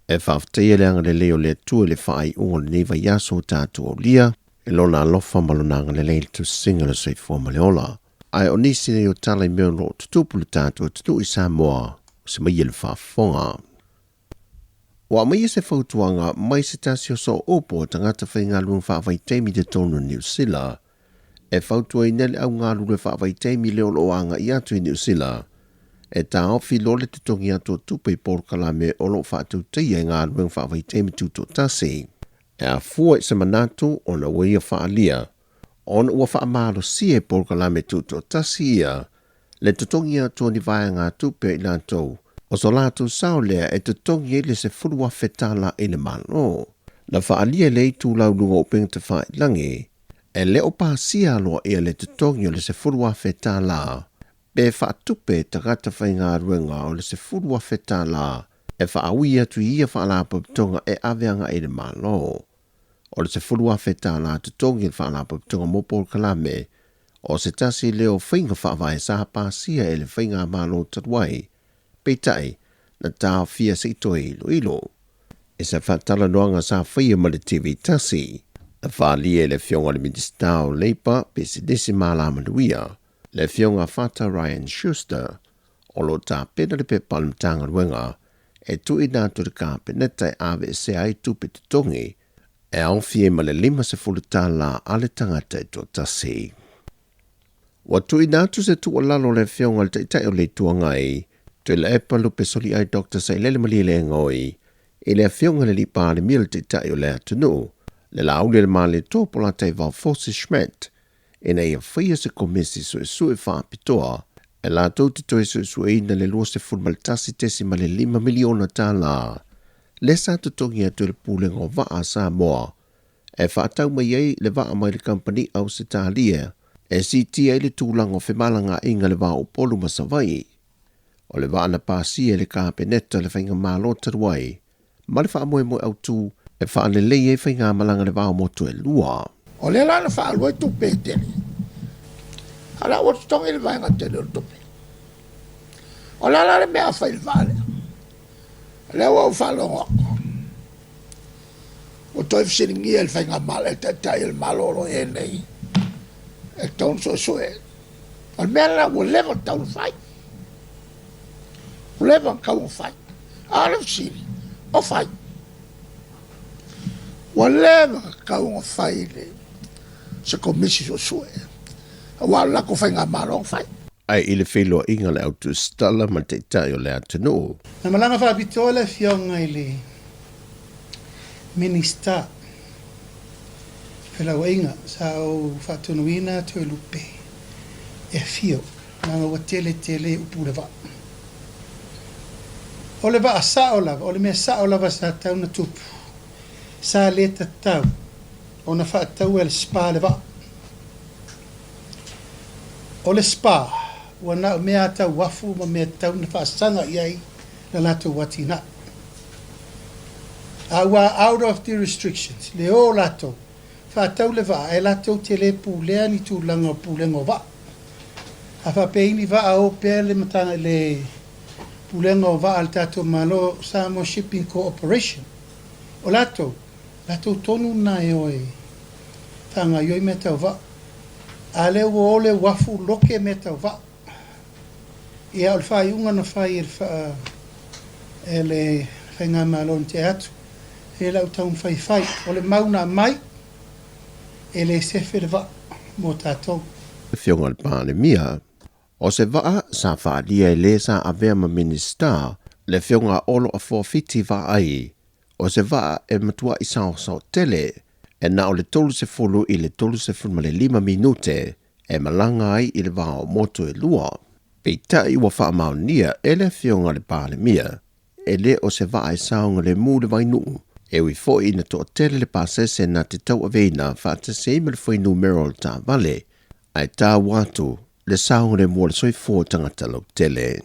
E faafetaia le agalelei o le Atua i le faaiuga o lenei vaiaso ua tatou aulia, i Lona alofa ma Lona agalelei i le tusiga o le soifua ma le ola. Ae o nisi nei o tala i mea o lo o tutupu i le tatou atunuu i Samoa, se maia le faafofoga. Ua aumaia se fautuaga mai se tasi o sooupu o tagata faigaluega faavaitaimi i totonu o Niu Sila e fautuaina le au galulue faavaitaimi lea o lo o agai atu i Niu Sila e taofi loa le totogi atu o tupe i polokalame o lo o faatautaia i galuega faavaitaimi tutoatasi. E afua i se manatu ona ua ia faaalia ona ua faamalosia e polokalame tutoatasi ia le totogi atu o ni vaegatupe a i latou o so latou sao lea e totogi ai le $10,000 i le Malo. Na faaalia e le itulau luga o upega tafailagi e le o pasia aloaia le totogi o le $10,000 pe faatupe e tagata faigaluega o le $10,000 e faaui atu i ia faalapotopotoga e ave agai i le Malo. O le $10,000 totogi o le faalapotopotoga mo polokalame o se tasi lea o faiga faavae sa pasia e le faigamalo talu ai, peitai, na taofia se i toe iloilo. I se faatalanoaga sa faia ma le TV Tasi, na faaalia e le Afioga i le Minisita o Leipa, Pisinisi ma Alamanuia, le Afioga Fata Ryan Schuster, o lo o tapena le pepa a le Matagaluega e tuuina atu i le Kapeneta e aveesea ai tupe totogi e aofia ai ma le $50 a le tagata e toatasi. Ua tuuina atu se tuualalo a le Afioga i le Taitai o le Itu Agai, Tuilaepa Lupesoliai Doctor Sailele Malielegaoi, i le Afioga i le Alii Palemia le Taitai o le atunuu, le Laauli a le Malietoa Polataivao Fosi Schmidt, ina ia faia se komisi suesue faapitoa e latou te toe suesueina le $21.5 miliona tala lea sa totogi atu e le Pulega o Vaa a Samoa e faatau mai ai le vaa mai le kamupani Ausetalia e siitia ai le tulaga o femalagaaiga i le va o Upolu ma Savaii. O le vaa na pasia e le Kapeneta le faigamalo talu ai ma le faamoemoe autu e faalelei ai faigamalaga i le va o motu e lua. O lea la na faalua ai tupe e tele, a o la ua totogi le vaega tele o le tupe. O le a la le mea a fai i le vaa lea? O lea ua ou faalogo atu, ua toe fesiligia e le faigamalo, e le Taitai o le Malo o lo o i ai nei, e tatau ona suesue. O le mea lena ua leva ona tatau ona fai. Ua leva ona tatau ona fai. A o le fesili, o fai? Ua leva ona tatau ona fai le se komisi suesue, aua o le latou faigamalo na fai. Ae i le feiloaiga a le autusitala ma le Taitai o le atunuu. Na malaga faapitoa le Afioga i le Minisita Felauaiga sa ou faatonuina Toelupe e afio leaga ua tele tele upu le vaa. O le vaa sao lava, o le mea sao lava sa tau na tupu, sa le tatau ona faataua e le SPA le vaa. O le SPA, ua na o mea tau uafu ma mea tatau na faasaga i ai la latou atinae. A ua out of the restrictions, le o latou, faatau le vaa, e latou te le pulea ni tulaga o pulega o vaa. A faapea i ni vaa o pea le matanga le pulega o vaa a le tatou Malo, Samoa Shipping Corporation, o latou, latou tonu lena e o e faagaoioi mea tau vaa. A lea ua o le uafu loke mea tau vaa. Ia, o le faaiuga na fai e le faa, e le faigamalo na tea atu, e lau taumafai e fai. O le mau na aumai, e le sefe le vaa mo tatou. Afioga i le Palemia, o se vaa sa faaalia e le sa avea ma Minisita, le Afioga a Olo Afoafiti Vaai, o se vaa e matuai saosao tele, e na o le 30 i le 35 minute e malaga ai i le va o motu e lua. Peitai ua faamaonia e le Afioga i le Palemia, e le o se vaa e saogalemu le vainuu, e ui foi ina toatele le pasese na te tauaveina faatasi ai ma le fuainumera o le taavale, ae taua atu le saogalemu o le soifua o tagata lautele.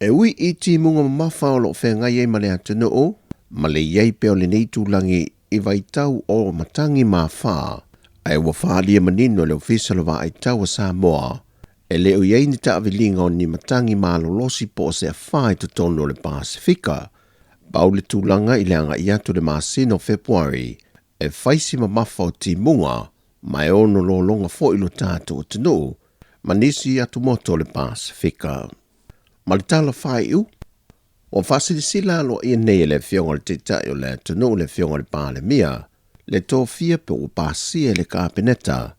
E ui i timuga mamafa o lo o feagai ai ma le atunuu, ma le i ai pea o lenei itulagi i vaitau o matagi mafā, ae ua faaalia manino e le Ofisa o le Vaaitau a Samoa, e le o i ai ni taaviliga o ni matagi malolosi po o se afā i totonu o le Pasefika. Pau le tulaga i le agai atu i le masina o Fepuari, e fai si mamafa o timuga ma e ono lologa foi lo tatou atunuu ma nisi atumotu o le Pasefika. Ma le tala faaiu, ua faasilasila aloaia nei e le Afioga i le Taitai o le atunuu le Afioga i le Palemia le tofia pe ua pasia e le Kapeneta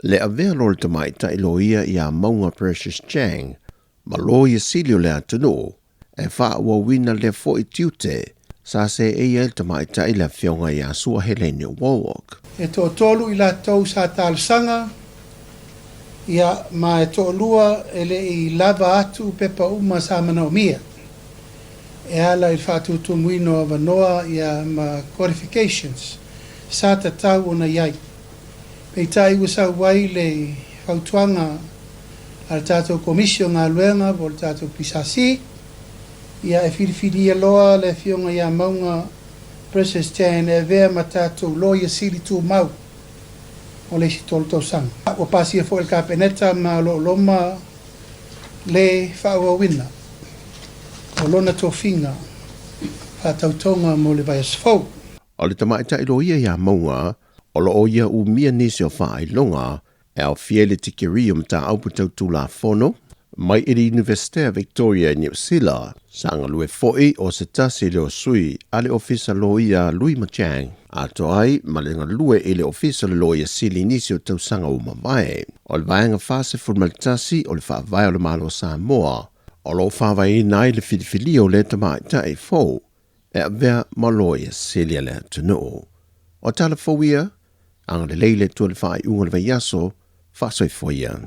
le avea loa o le tamaitai loia ia Mauga Precious Chang ma Loia Sili o le atunuu e faaauauina lea foi tiute sa seei ai le tamaitai le Afioga ia Sua Helene Wallwork. E toatolu i latou sa talosaga, ia, ma e toalua e le i lava atu pepa uma sa manaomia e ala i le faatutumuina o avanoa ia ma qualifications sa tatau ona i ai. Peitai ua sau ai le fautuaga a le tatou Komisi o Galuega po o le tatou PSC, ia e filifilia loa le Afioga ia Mauga Precious Chan e avea ma tatou Loia Sili Tumau mo le isi 3 tausaga. Ua pasia foi e le Kapeneta ma o lo o loma le faaauauina o lona tofiga faatautoga mo le vaiaso fou. O le tamaitai loia ia Mauga, o lo o ia umia nisi o faailoga e aofia i le tikeri o mataupu tau Tulafono mai i le Iunivesite a Victoria i Niu Sila, sa galue foi o se tasi lea o sui a le Ofisa Loia Lui Machang, atoa ai ma le galue i le Ofisa o le Loia Sili i nisi o tausaga ua mavae. O le Vaega 41 o le Faavae o le Malo o Samoa o lo o faavaeina ai le filifilia o lea tamaitai fou e avea ma Loia Sili a le atunuu. O tala fou ia, agalelei le Atua i le faaiuga o le vaiaso, faasoifua ia.